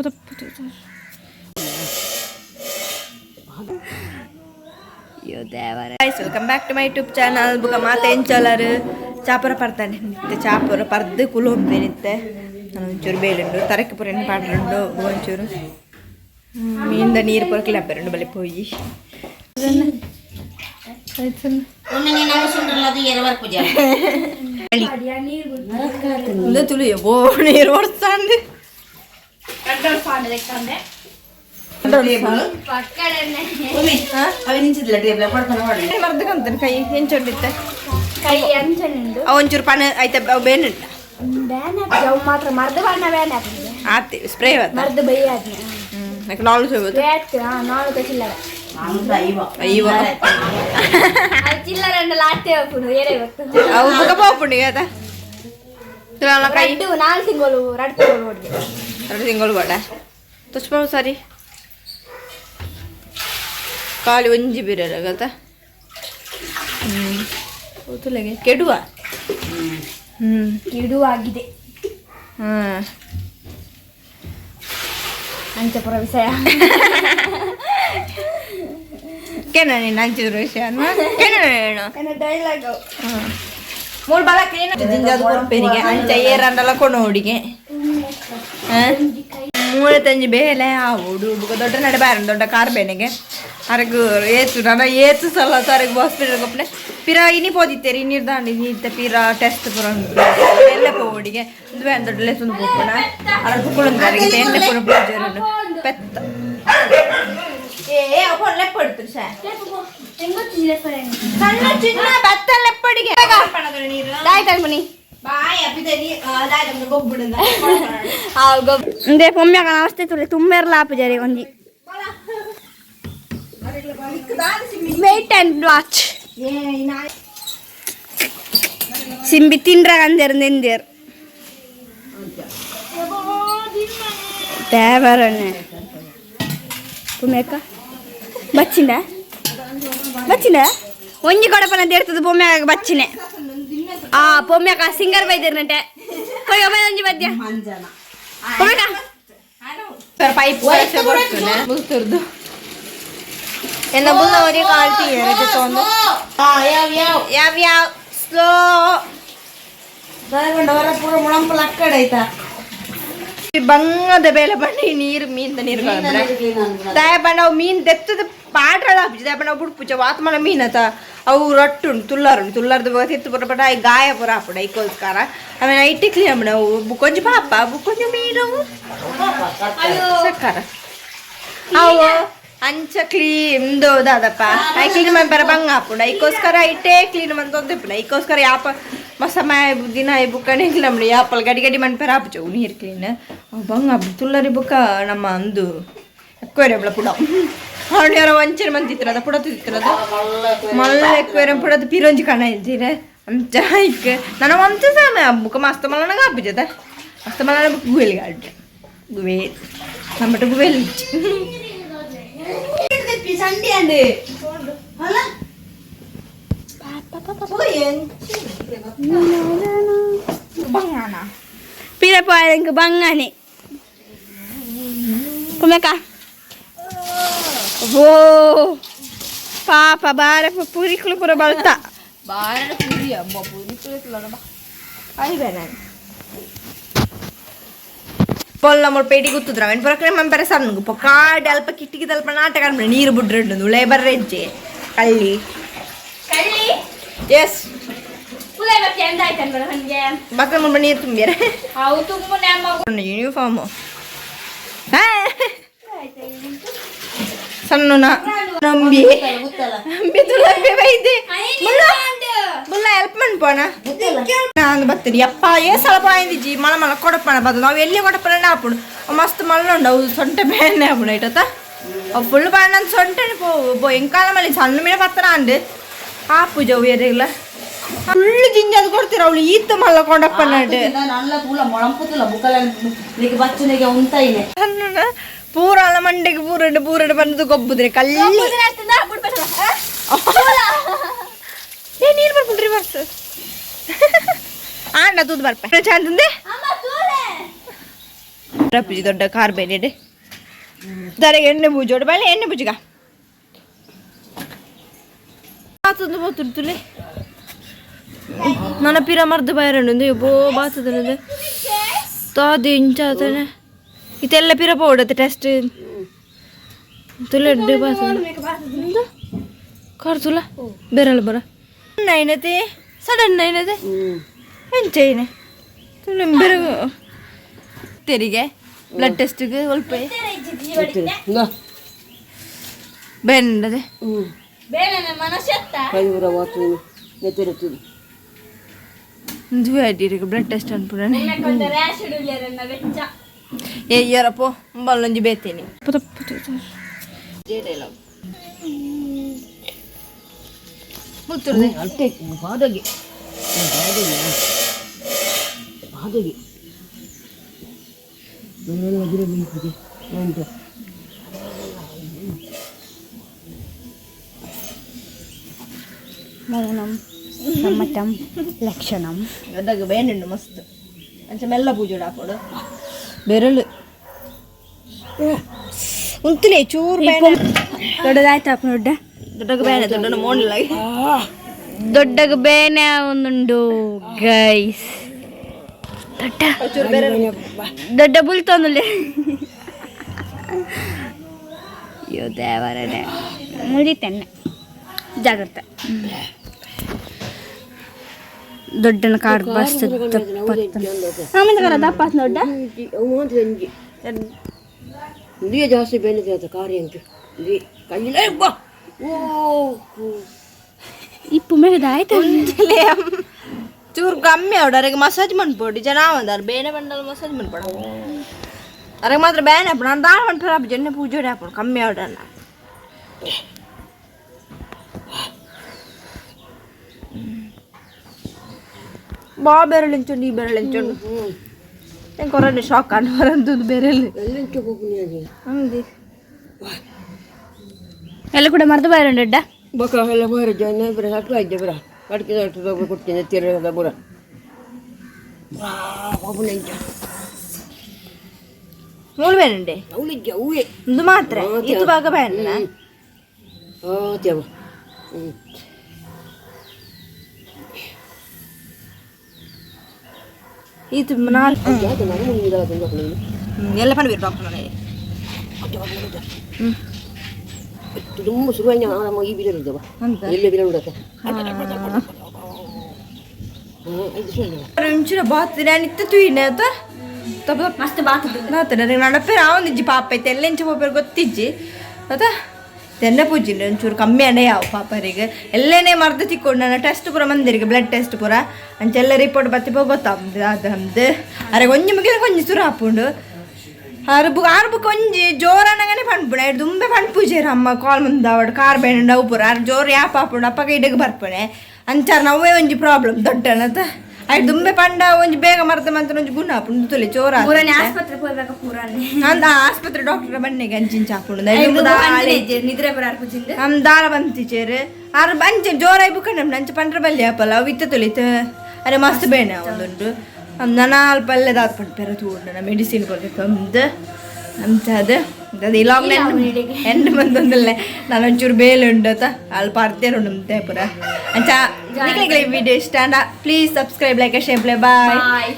ತಪ್ಪು ತಪ್ಪು. Guys, welcome back to my YouTube channel. ಬುಕ ಮಾತೆ ಎಂಚಲರು ಚಾಪುರ ಪರ್ತಾನೆ ನಿತ್ತೆ, ಚಾಪುರ ಪರ್ದು ಕುಲೊಂಬೆ ನಿತ್ತೆ. ನಾನು ಒಂಚೂರು ಬೇಲುಂಡು, ತರಕ್ಕೆ ಪುರ ಪಾಡ್ರುಂಡು. ಒಂಚೂರು ಮೀನ್ದ ನೀರು ಪೂರ ಕಿಲಂಪೆರುಂಡು. ಬಲೆ ಪೋಯಿ. ತುಳು ಬೋ ನೀರು ಹೊಡ್ತಾಂಡು. ಮರ್ದಕಂತಾನೆ ಕೈ ಎಂಚೊಂಡಿತ್ತೆ. ಕೈ ಅಂಚನುಂಡು. ಅವು ಒಂಚೂರು ಪಣ ಐತ, ಅವು ಬೇನುಂಡ. ಬ್ಯಾನ್ ಹಾಕಿ ಅವು ಮಾತ್ರ ಮರ್ದ ಬಣ್ಣ ಬ್ಯಾನ್ ಹಾಕಿದೆ. ಆತಿ ಸ್ಪ್ರೇ. ಮರ್ದ ಬೈ ಆದ್ನೆ. ಹ್ಮ್, ನಾಳು ಹೋಗ್ಬೋದು. ನಾಲ್ಕು ಚಿಲ್ಲರ. ಅಯ್ಯೋ. ಅದು ಚಿಲ್ಲರ ಅಂಡಲ ಆತೆ ಹಾಕುನು ಏರೇ ಗೊತ್ತು. ಅವು ಬುಕ ಪೋಪುಂಡು ಆತ ಕೈ. ರಡ್ಡು 4 ತಿಂಗಳು, 2 ತಿಂಗಳು ಹೊಡೆದೆ. 2 ತಿಂಗಳು ಬೇಡ ತುಚ್ಪ ಸರಿ. ಖಾಲಿ ಒಂಜಿ ಬಿರಲ್ಲ ಗೊತ್ತಾ. ಹ್ಞೂ, ಗೊತ್ತಿಲ್ಲಗೆ ಕೆಡುವ. ಹ್ಞೂ. ಕಿಡುವಾಗಿದೆ. ಹ್ಞೂ. ಅಂಚಪುರ ವಿಷಯ. ಕೆನ ನೀನು ಹಂಚಿದ್ರು ವಿಷಯ ಕೆನ. ಡೈಲಾಗ್. ಮೂರು ಬಲ ಕ್ಲೀನ್ ಜಿಂಜಾದ ಕೊರ್ಪೆರಿಗೆ ಅಂಚ ಏರಂಡಲ ಕೊನೋಡಿಗೆ ಮೂಳೆ ತಂಜಿ ಬೇಲೆ ಆವೋಡು. ಬುಕ ದೊಡ್ಡ ನಡೆ ಬಾರ ದೊಡ್ಡ ಕಾರ್ ಬೇನೆಗೆ ಅರಗು ಏತು ನನ್ನ ಏತು ಸಲ ಸರಗ್ ಹಾಸ್ಪಿಟಲ್ ಕೊಪ್ಪನೆ ಪಿರ ಇನಿ ಪೋದಿತ್ತೇರಿ ನೀರು ದಾಂಡಿ ನೀತ್ತ ಪಿರ ಟೆಸ್ಟ್ ಪುರ ಎಲ್ಲ ಪೋಡಿಗೆ ಒಂದು ಬ್ಯಾನ್ ದೊಡ್ಡ ಲೆಸುಂದು ಪೋಪುಣ ಅರಗು ಕುಳುಂದ ಅರಗೆ ಎಣ್ಣೆ ಪುರ ಪೂಜೆರುಂಡು ಪೆತ್ತ ಏ ಅಪ್ಪ ಲೆಪ್ಪಡ್ತು ಸಾ. ಸಣ್ಣ ಚಿನ್ನ ಭತ್ತ ಲೆಪ್ಪಡಿಗೆ. ದಾಯ್ ಮನಿ. ಬಾಯ್ ಅಪ್ಪಿದ ದಾಯ್ ಗೊಬ್ಬುಡು. ಇಂದೇ ಪೊಮ್ಮೆಗ ನಮಸ್ತೆ ತುಲೆ ತುಂಬೆರ್ಲ ಆಪುಜಾರಿ ಒಂಜಿ. Wait and watch. ಸಿಂಬಿ ತಿಂಡ್ರಾಗ ಅಂದೇರ್ ನೆಂದೇರ್ ತೇವರನೆ. ಪೊಮ್ಮೆಕ್ಕ ಬಚ್ಚಿನ ಬಚ್ಚಿನ ಒಂಜಿ ಕೊಡಪನ ದೇರ್ತದ. ಪೊಮ್ಮೆಗ ಬಚ್ಚಿನೆ. ಆ ಪೊಮ್ಮೆಕ ಸಿಂಗರ್ ಬೈದಿರ್ನಂಟೆ ಕೊಯ್ ಒಂಜಿ ಬದ್ಯ ಪೊಮ್ಮೆಕ. ಪೈಪ್ ಮುಲ್ತುರ್ದು ಎನ್ನ ಬುಲ್ಲವರಿಗೆ ಕಾಳ್ತೀಯ ತೊಂದು. ಯಾವ ಯಾವ ಸ್ಲೋ. ಬಂಗದ ಬೇಲೆ ಬಣ್ಣಿ ನೀರು ಮೀನ್ದ ನೀರು ದಾಯ ಬಣ್ಣ. ಅವು ಮೀನ್ ದೆತ್ತದ ಪಾಡ್ರಳ ಹಾಪುಜಿ ದಾಯ ಬಣ್ಣ ಬುಡ್ಪುಜ ವಾತ್ ಮಲ ಮೀನತ. ಅವು ರೊಟ್ಟುಂಡು ತುಲ್ಲಾರುಂಡು ತುಲ್ಲಾರ್ದು ತಿತ್ತು ಪುರ ಪಟ I ಗಾಯ ಪುರ ಹಾಪುಡ. ಐಕೋಸ್ಕರ ಆಮೇಲೆ IT clean ಮಾಡ. ಅವು ಬುಕ್ಕೊಂಜಿ ಪಾಪ ಬುಕ್ಕೊಂಜಿ ಮೀನು ಸಕ್ಕರ ಅವು ಅಂಚ ಕ್ಲೀನ್ ದಾದಪ್ಪ. I clean ಮನ್ಪರ ಬಂಗ ಹಾಪುಂಡು. ಐಕೋಸ್ಕರ ಐಟೇ ಕ್ಲೀನ್ ಮಂತೊಂದಿಪ್ಪುಂಡು. ಐಕೋಸ್ಕರ ಯಾಪ ಮಸಮ ದಿನ ಬುಕ್ಕನೆ ನಮ್ದು ಯಾಪಲ್ ಗಡಿ ಗಡಿ ಮನ್ಪರ ಹಾಪುಜವು ನೀರು ಕ್ಲೀನ್. ಅವು ಬಂಗ ತುಲ್ಲರಿ ಬುಕ್ಕ ನಮ್ಮ ಅಂದು ಎಕ್ವೇರಿಯಂಲ ಪುಡ ಅವಳು ವಂಚನೆ ಮಂತಿತ್ತಿರದ ಪುಡ ತಿತ್ತಿರದ ಮಲ್ಲ ಎಕ್ವೇರಿಯಂ ಪುಡದ ಪಿರೊಂಜಿ ಕಣ ಇದ್ದೀರ ಅಂಚ ಐಕ್ ನನ್ನ ಒಂತ ಸಮಯ ಬುಕ್ಕ ಮಸ್ತ್ ಮಲ್ಲನಾಗ ಹಾಪುಜದ. ಮಸ್ತ್ ಮಲ್ಲನ ಬುಕ್ ಗುವೆಲ್ ಗಾಡ್ ಗುವೇಲ್ ನಮ್ಮಟ ಗುವೇಲ್. ಪಿರಪಾಯಂಕ ಬಂಗಾನೆ ಪೊಮ್ಮೆಕ. ಓ ಪಾಪ ಬಾರ ಪುರಿಕುಲು ಪೂರ ಬಲ್ತ. ಬಾರ ಪುರಿ ಅಮ್ಮ ಪುರಿ ಪುರಿ I ಬೇನ ಪೊಲ್ಲ ಮುಳ್ ಪೇಟಿ ಗುತ್ತುದ್ರ ಅವೆನ್ ಪೊರಕ್ರೆ ಮಂಪರೆ ಸಣ್ಣಗು ಪೊ ಕಾಡ್ ಅಲ್ಪ ಕಿಟ್ಟಿಗೆ ತಲ್ಪ ನಾಟಕ ಅನ್ಬಿಡ ನೀರು ಬುಡ್ರೆಂಡು ಉಳೆ ಬರ್ರೆಜ್ಜೆ ಕಳ್ಳಿ. ಕಳ್ಳಿ. ಎಸ್. ಉಲೈ ಬತ್ತೆ ಎಂದಾಯ್ತು ಅನ್ಬರ ಹಂಗೆ. ಬಕ್ಕ ಮುಲ್ಪ ನೀರು ತುಂಬ್ಯಾರೆ. ಅವು ತುಂಬನೆ ಅಮ್ಮ. ಯೂನಿಫಾರ್ಮ್ ಸಣ್ಣ ನಂಬಿ ನಂಬಿ ತುಳಂಬಿ ಬೈದೆ. ಮುಲ್ಲ ಮುಲ್ಲ ಹೆಲ್ಪ್ ಮನ್ಪೋಣ ನಾನು ಬರ್ತೀನಿ. ಯಪ್ಪ ಏ ಸಲ ಆಯಿಂದಿಜಿ ಮಲ ಮಲ ಕೊಡಪ್ಪಣ ಬದ ನಾವು ಎಲ್ಲಿ ಕೊಡಪ್ಪಣ ಆಪುಂಡು. ಅವು ಮಸ್ತ್ ಮಲ್ಲ ಉಂಡು. ಅವು ಸೊಂಟೆ ಬೇನೆ ಆಪುಂಡು ಐಟತ್ತ. ಅವು ಫುಲ್ ಬಾಣ ಸೊಂಟೆನೆ ಪೋ ಬೋ ಎಂಕಾಲ ಮಲ್ಲಿ ಸಣ್ಣ ಮೀನ ಪತ್ತನ ಅಂಡು ಆಪುಜ ಅವು ಎರೆಲ್ಲ ಫುಲ್ ಜಿಂಜಾದ್ ಕೊಡ್ತೀರ. ಅವಳು ಈತ ಮಲ್ಲ ಕೊಂಡಪ್ಪನ. ನಲ್ಲ ತೂಲ ಮೊಳಂಪುತ್ತಲ್ಲ ಬುಕ್ಕಲ ನಿಕ್ ಬಚ್ಚುನಿಗೆ ಉಂತಾಯಿನೆ. ಸಣ್ಣ ಪೂರ ಅಲ್ಲ ಮಂಡೆಗೆ ಪೂರಡು ಪೂರಡು ಬಂದು ಗೊಬ್ಬುದ್ರೆ ಕಲ್ಲಿ. ಏ ನೀರು ಬರ್ಪುಂಡ್ರಿ ಬರ್ಸ್ ಆಂಡ ತೂದು ಬರ್ಪ ಚಂದಂದೆ. ರಪ್ಪುಜಿ ದೊಡ್ಡ ಕಾರ್ ಬೇರೆ ದಾರೆಗೆ ಎಣ್ಣೆ ಪೂಜೋಡು ಬಲೆ ಎಣ್ಣೆ ಪೂಜಗ ಬಾತಂದು ಬೋತುರ್ತುಲೆ ನನ್ನ ಪಿರ ಮರ್ದು ಬೈರಂಡು ಬೋ ಬಾತದ ತಾದಿ ಇಂಚಾತನೆ ಇದೆಲ್ಲ ಪಿರ ಪೋಡತ್ತೆ ಟೆಸ್ಟ್ ತುಲೆ ಎಡ್ಡೆ ಬಾತದ ಕಾರ್ ತುಲ ಬೇರೆಲ್ಲ ಬರ ನೈನತೆ ಸಡನ್ ನೈನತೆ ಎಂಚೈನೆ ತುಲೆ ಬೇರೆ ತೆರಿಗೆ ಬ್ಲಡ್ ಟೆಸ್ಟ್ಗೆ ಒಲ್ಪ ಬೆಂಡದೆ ಬ್ಲಡ್ ಟೆಸ್ಟ್ ಅನ್ಪುಣನೆ ಏ ಯರಪೋ ಬಲ್ಲೊಂಜಿ ಬೇತೇನಿ ಮೌನಂ ಸಮ್ಮತಂ ಲಕ್ಷಣಂ. ಅದಾಗ ಬೇನುಂಡು ಮಸ್ತ್ ಅಂಚ ಮೆಲ್ಲ ಪೂಜೆ ಹಾಕೋಡು ಬೆರಳು ಉಂತುಲೆ ಚೂರು ಬೇನೆ. ದೊಡ್ಡದಾಯ್ತು ದೊಡ್ಡ. ದೊಡ್ಡಗ ಬೇನೆ ದೊಡ್ಡ ಮೋಣಿಲ್ಲ. ದೊಡ್ಡಗ ಬೇನೆ ಒಂದುಂಡು ಗೈಸ್. ದೊಡ್ಡ ದೊಡ್ಡ ಬುಲ್ತೊಂದುಲ್ಲೆ. ಅಯ್ಯೋ ದೇವರೇ, ಮುರಿತೆನ್ನೆ ಜಾಗ್ರತೆ. ದೊಡ್ಡನ ಕಾರ್ ಬಸ್ ದಪ್ಪ ದೊಡ್ಡ. ಜಾಸ್ತಿ ಬೇನೆ ಕಾರ್ ಕೈಯಿಲ್ಲ. ಇಪ್ಪು ಮೇದ ಆಯ್ತು. ಚೂರು ಕಮ್ಮಿ ಅವಡು ಅರೆಗೆ ಮಸಾಜ್ ಮನ್ಪೊಡು ಜನ ಒಂದಾರು ಬೇನೆ ಬಂಡಲ್ ಮಸಾಜ್ ಮನ್ಪೊಡು. ಅರೆಗೆ ಮಾತ್ರ ಬೇನೆ ಅಪ್ಪು ನಾನು ದಾಳ ಮನ್ಪರ ಅಪ್ಪು ಜನ ಪೂಜೆ ಹಾಪುಡು ಕಮ್ಮಿ ಅವಡನ್ನ. ಬಾ ಬೆರಳಿಂಚುಂಡು ಈ ಬೆರಳಿಂಚುಂಡು ಹೆಂಗೆ ಕೊರನೆ ಶಾಕ್ ಅನ್ನ ಬರಂತದ್ದು ಬೆರಳು. ಹಂಗೆ ಎಲ್ಲ ಕೂಡ ಮರ್ದು ಬಾರಂಡು ದೊಡ್ಡ. ಬೊಕ ಎಲ್ಲ ಬೋರ ಜನ ಬರ ಅಟ್ಟು ಆಯ್ತು ಬರ ಅಡಿಕೆ ಅಟ್ಟು ಕೊಡ್ತೀನಿ ತಿರ್ಗದ ಬುರ ಮೂರು ಬೇನುಂಡೆ. ಅವಳಿಗೆ ಹೂವೆ. ಒಂದು ಮಾತ್ರ ಇದು ಭಾಗ ಬೇನ. ತೇವ. ಇದು ನಾಲ್ಕು ಎಲ್ಲ ಪಣಬೀರು ಡಾಕ್ಟರ್ ನನಗೆ. ತುಂಬ ಶುರುವಾಯಿ ಈ ಬಿಡ ಎಲ್ಲ ಬಿಡ ಉಡತ್ತೆ. ಒಂಚೂರು ಬಾತ್ ನಾನು ಇತ್ತ ತೂಯಿನೆ ಆತ ತಪ್ಪ ಮಸ್ತ್ ಬಾತ್. ನಾತ ನನಗೆ ನಡಪೇರು ಆವೊಂದಿಜ್ಜಿ ಪಾಪ ಐತೆ ಎಲ್ಲ ಎಂಚ ಪೋಪೇರು ಗೊತ್ತಿಜ್ಜಿ ಆತ ತೆನ್ನ ಪೂಜಿನ ಒಂಚೂರು ಕಮ್ಮಿ ಅಣ್ಣ ಯಾವ ಪಾಪರಿಗೆ ಎಲ್ಲೇನೆ ಮರ್ದು ತಿಕ್ಕೊಂಡು ನನ್ನ ಟೆಸ್ಟ್ ಪೂರ ಮಂದಿರಿಗೆ ಬ್ಲಡ್ ಟೆಸ್ಟ್ ಪೂರ ಅಂಚೆಲ್ಲ ರಿಪೋರ್ಟ್ ಬತ್ತಿ ಗೊತ್ತಾಗ್ತದೆ ಅದು ನಮ್ದು. ಅರೆ ಒಂಜಿ ಮುಗಿದ ಒಂಜಿ ಸುರು ಹಾಪುಂಡು ಆರು ಬುಕ್ ಆರು ಬುಕ್ ಒಂಜಿ ಜೋರನಗನೆ ಪನ್ಪುಣೆ ದುಂಬೆ ಪನ್ಪುಜೇರು ಅಮ್ಮ ಕಾಲ್ ಮುಂದೆ ಅವಡು ಕಾರ್ ಬೇಡ ಅವು ಪೂರ ಆರು ಜೋರು ಯಾಪ್ ಹಾಪುಂಡು ಅಪ್ಪಗ ಇಡಗ್ ಬರ್ಪಣೆ ಅಂಚಾರ ನವ್ವೇ ಒಂಜಿ ಪ್ರಾಬ್ಲಮ್ ದೊಡ್ಡನತ ಆಯ್ತು ದುಂಬೆ ಪಂಡ ಒಂಜಿ ಬೇಗ ಮರ್ದ ಮಂತ್ರ ಒಂಜಿ ಗುಣ ಹಾಪುಂಡು ತುಲೆ ಜೋರ. ಪೂರನೆ ಆಸ್ಪತ್ರೆ ಹೋಗ್ಬೇಕು ಪೂರನೆ. ಅಂದ ಆಸ್ಪತ್ರೆ ಡಾಕ್ಟರ್ ಬನ್ನಿಗೆ ಅಂಚಿಂಚ ಹಾಪುಂಡು. ನಿದ್ರೆ ಬರಾರ್ ಪೂಜಿಂದ. ನಮ್ ದಾರ ಬಂತಿಚೇರು ಆರು ಅಂಚೆ ಜೋರಾಯಿ ಬುಕ್ಕ ನಮ್ದು ಅಂಚೆ ಪಂಡ್ರ ಬಲ್ಲಿ ಆಪಲ್ಲ ಅವು ಇತ್ತ ತುಳಿತ ಅರೆ ಮಸ್ತ್ ಬೇನೆ ಒಂದುಂಟು ನನ್ನ ಅಲ್ಪ ಅಲ್ಲೇ ದಾತ್ ಪಂಡ್ ಪೆರ ತೂಂಡು ನಾ ಮೆಡಿಸಿನ್ ಕೊಡ್ಬೇಕು ಅಂದು ಅಂಚ ಅದು ಅದು ಇಲಾಗ್ ಎಂಡ್ ಬಂದೊಂದಲ್ಲೇ ನಾನು ಒಂಚೂರು ಬೇಲೆ ಉಂಡು ಆತ ಅಲ್ಪ ಅರ್ಧೇರು ಉಂಡು ಪೂರ ಅಂಚ. ನಿಕ್ಲೆ ವಿಡಿಯೋ ಇಷ್ಟ ಅಂಡ please subscribe, like, share, bye. Bye.